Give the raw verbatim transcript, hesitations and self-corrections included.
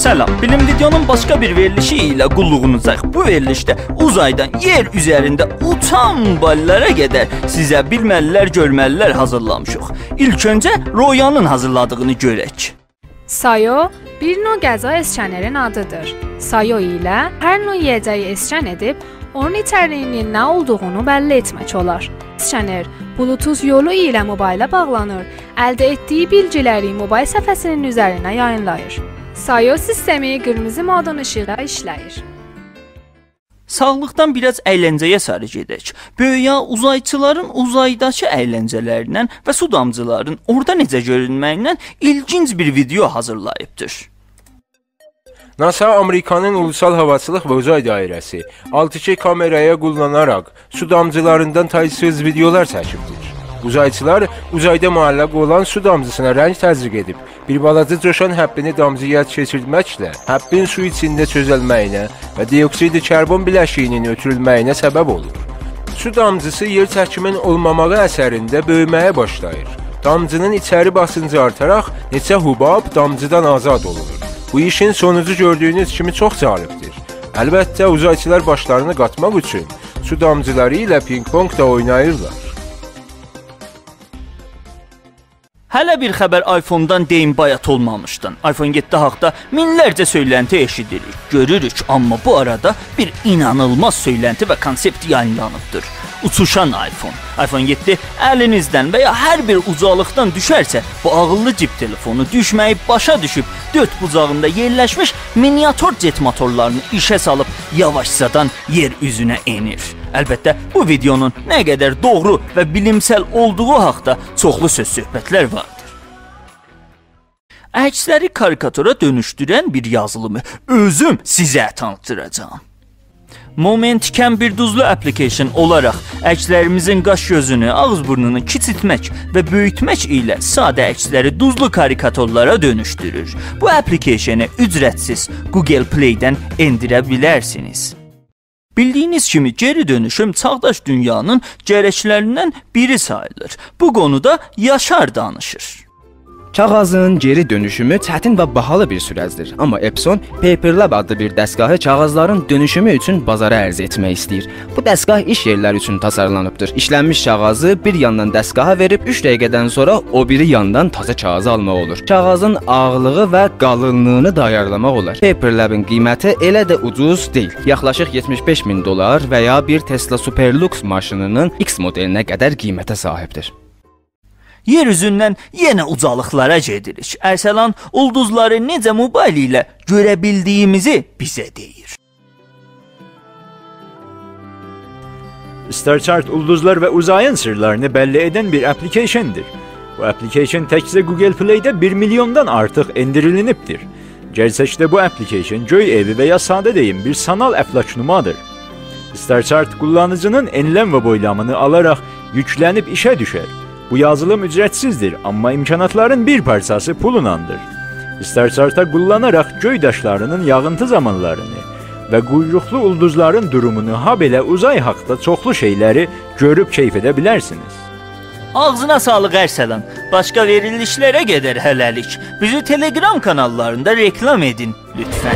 سلام، بیلیم ویدئونون باشقا بیر وئریلیشی ایله قوللوغونوزداییق. بو وئریلیشده اوزایدان یئر اوزرینده اوچان باللارا قدر سیزه بیلمه‌لی‌لر، گؤرمه‌لی‌لر حاضیرلامیشیق. ایلک اؤنجه رؤیانین حاضیرلادیغینی گؤرک. سایو بیر نوع غذا اسکنرین آدیدیر. سایو ایله هر نوع یئیه‌جه‌یی اسکن ائدیب، اونون ایچریگینین نه اولدوغونو بللی ائتمک اولار. اسکنر بلوتوث یولو ایله موبایلا باغلانیر، الده ائتدیگی بیلگی‌لری موبایل صفحه‌سینین اوزرینه یایینلاییر. سایو سیستمی قیرمیزی مودون ایشیغیدا ایشله‌ییر. ساغلیقدان بیر آز اَیلنجه‌یه ساری گئدک. بؤیویا اوزایچیلارین اوزایداکی اَیلنجه‌لریندن و سو دامجیلارین اورادا نئجه گؤرونمه‌ییندن ایلگینج بیر ویدئو حاضیرلاییبدیر. ناسا، آمریکانین اولوسال هاواچیلیق و اوزای دایره‌سی، آلتی کی کامئرایا قوللاناراق سو دامجیلاریندان تایسیز ویدئولار چکیبدیر. اوزایچیلار اوزایدا معلق اولان سو دامجیسینا رنگ تزریق ائدیب، بیر بالاجا جوشان حبّینی دامجییا کئچیرمکله حبّین سو ایچینده چؤزلمه‌یینه و دی‌اکسید کربن بیله‌شیگینین اؤتورولمه‌یینه سبب اولور. سو دامجیسی یئر چکیمین اولماماغی اثرینده بؤیومه‌یه باشلاییر. دامجی‌نین ایچری باسینجی آرتاراق نئچه حباب دامجیدان آزاد اولونور. بو ایشین سونوجو گؤردویونوز کیمی چوخ جالبدیر. البته، اوزایچیلار باشلارینی قاتماق اوچون سو دامجیلاری ایله پینگ پونگ دا اویناییرلار. هله بیر خبر آیفوندان دئییم، بایات اولمامیشدان. آیفون یئددی حاقدا مینلرجه سؤیلنتی ائشیدیریک، گؤروروک، آمما بو آرادا بیر اینانیلماز سؤیلنتی و کانسپت یایینلانیبدیر. اوچوشان آیفون. آیفون یئددی الینیزدن و یا هر بیر اوجالیقدان دوشرسه، بو عاغیللی جیب تلفونو دوشمه‌یی باشا دوشوب، دؤرد بوجاغیندا یئرلشمیش مینیاتور جت موتورلارینی ایشه سالیب یاواشجادان یئر اوزونه ائنیر. البته، بو ویدئونون نه قدر دوغرو و بیلیمسل اولدوغو حاقدا چوخلو سؤز صحبت‌لر واردیر. عکسلری کاریکاتورا دؤنوشدورن بیر یازیلیمی اؤزوم سیزه تانیتدیراجاغام. مومنتیکم بیر دوزلو اپلیکیشن اولاراق عکسلریمیزین قاش گؤزونو، آغیز بورنونو کیچیلتمک و بؤیوتمک ایله ساده عکسلری دوزلو کاریکاتورلارا دؤنوشدورور. بو اپلیکیشنی اوجرتسیز گوگل پلی‌دن ائندیره بیلرسینیز. بیلدیگینیز کیمی، گئری دؤنوشوم چاغداش دونیانین گرکلریندن بیری ساییلیر. بو قونودا یاشار دانیشیر. کاغاذین گئری دؤنوشومو چتین و باهالی بیر سورجدیر. آمما Epson Paper Lab آدلی بیر دستگاهی کاغاذلارین دؤنوشومو اوچون بازارا عرضه ائتمک ایسته‌ییر. بو دستگاه ایش یئرلری اوچون تاسارلانیبدیر. ایشلنمیش کاغاذی بیر یاندان دستگاها وئریب اوچ دقیقه‌دن سونرا او بیری یاندان تازا کاغاذی آلماق اولور. کاغاذین آغیرلیغی و قالینلیغینی دا آیارلاماق اولار. Paper Lab-ین قیمتی ائله ده اوجوز دئییل. یاخلاشیق یئتمیش بئش مین دلار و یا بیر Tesla Superlux ماشینینین X مدلینه قدر قیمته صاحیبدیر. یئر اوزوندن یئنه اوجالیقلارا گئدیریک. ارسلان اولدوزلاری نئجه موبایل ایله گؤره بیلدیگیمیزی بیزه دئییر. استارچارت اولدوزلار و اوزایین سیرلارینی بللی ائدن بیر اپلیکیشن‌دیر. بو اپلیکیشن تکجه گوگل پلی‌ده بیر میلیوندان آرتیق ائندیریلینیبدیر. گئرچکده بو اپلیکیشن گؤی ائوی و یا ساده دئییم بیر سانال افلاک‌نمادیر. استارچارت قوللانیجی‌نین انلم و بویلامینی آلاراق یوکلنیب ایشه دوشر. بو یازیلیم اوجرتسیزدیر، آمما امکاناتلارین بیر پارچاسی پولوناندیر. استارچارتا قوللاناراق گؤی داشلاری‌نین یاغینتی زامانلارینی و قویروقلو اولدوزلارین دورومونو، هابئله اوزای حاقدا چوخلو شئیلری گؤروب کئیف ائده بیلرسینیز. آغزینا ساغلیق ارسلان. باشقا وئریلیشلره قدر هله‌لیک. بیزی تلگرام کاناللاریندا رکلام ائدین، لطفاً.